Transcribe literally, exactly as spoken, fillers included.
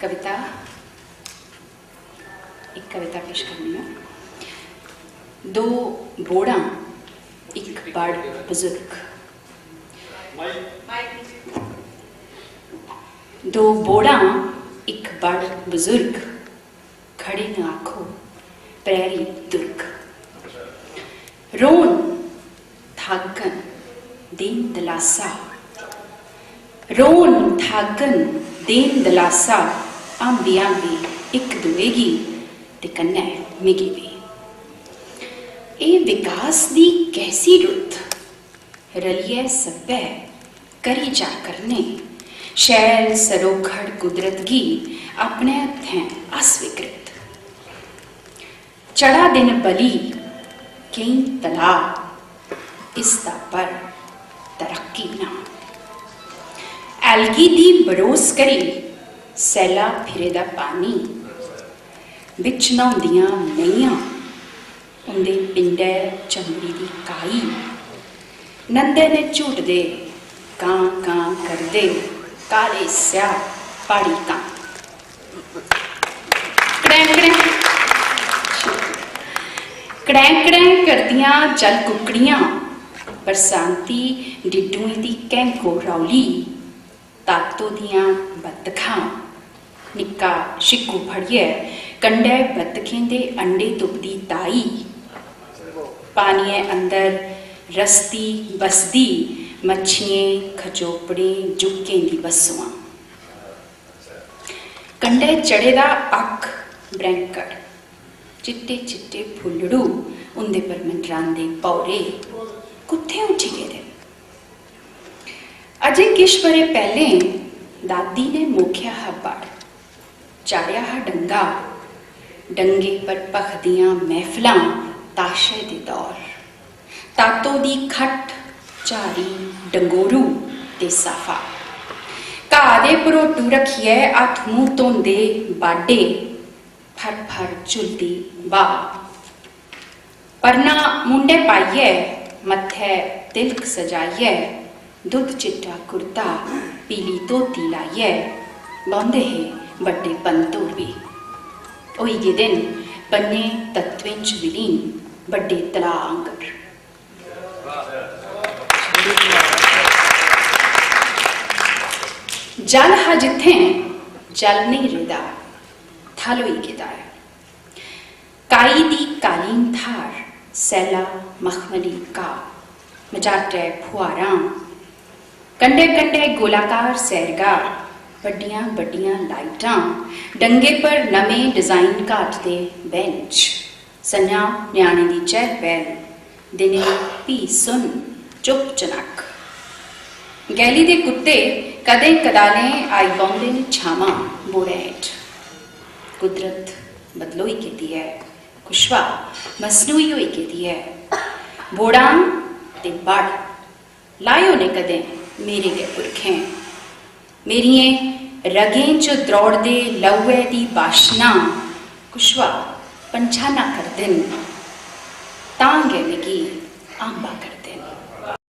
कविता, इक कविता पेश करनी आं। दो बोड़ां, इक बड़ बजुर्ग। दो बोड़ां, इक बड़ बजुर्ग, खड़े न आखो प्रैरी दुर्ग। रोन थागन देन दलासा, रोन थागन देन दलासा, आंबी आंबी इक दुए गी ते कन्नै मिगी बी। एह् विकास दी कैसी रुत्त, रलियै सब्भै करी जा करने, शैल सरोखड़ कुदरत गी अपने हत्थें अस विकृत। चढ़ा दे न बली केईं तलाऽ, इसदा पर तरक्की ना। ऐलगी दी बरोस करी सैल्ला फिरे दा पानी, बिच न्हौंदियां मेहियां, उं'दे पिंडै चंबड़ी दी काई। नंदै ने झूटदे कां कां करदे काले स्याह् प्हाड़ी कां। कड़ैं कड़ैं, कड़ैं कड़ैं करदियां जल कुक्कड़ियां, बरसांती डिड्डुएं दी घैंको रौली, तातो दियां बतखां, निक्का शिक्कू फड़ियै कंढै बतखें दे अंडे तुपदी ताई, पानियै अंदर रसदी बसदी मच्छियें, खचोपड़ें, जुक्कें दी बस्सुआं। कंढै चढ़े दा अक्ख ब्रैंकड़, चिट्टे चिट्टे फुल्लड़ू, उं'दे पर मंडरांदे भौरे कुत्थें उठी गेदे न? अजें किश ब'रे पैह्लें दादी ने मोखेआ हा बड़, चाढ़ेआ हा डंगा, डंगे पर भखदियां मैह्फलां, ताशै दे दौर। तातो दी खट्ट, झारी, डंगोरू ते साफा। घाऽ दे भरोटू रक्खियै हत्थ मूंह् धोंदे बाढे, फर फर झुलदी ब्हाऽ। परना मूंढै पाइयै, मत्थै तिलक सजाइयै, दुद्ध चिट्टा कुर्ता, पीली धोती लाइयै बौंह्दे हे बड्डे पंत होर बी। होई गेदे न पंजें तत्वें च विलीन बड्डे तलाऽ आंगर। जल हा जित्थें, जल नेईं रेह्दा, थल होई गेदा ऐ। काई दी कालीन थाह्र, सैल्ला मखमली घाऽ, मझाटै फुहारां, कंढै कंढै गोलाकार सैरगाह्, बड्डियां बड्डियां लाइटां, डंगे पर नमें डिजाइन घाट दे बैंच, संञा ञ्याणें दी चैह्ल पैह्ल, दिनें फ्ही सुन्न चुप्प चनक्ख। गैली दे कुत्ते कदें कदालें आई बौंह्दे न छामां बोड़ै हेठ। कुदरत बदलोई गेदी ऐ, कुशवा मसनूई होई गेदी ऐ। बोड़ां ते बड़ लाए होने कदें मेरे गै पुरखें। मेरियें रगें च द्रौड़दे लौऐ दी बाशना कुशवा पंछाना करदे न, तां गै मिगी आंबा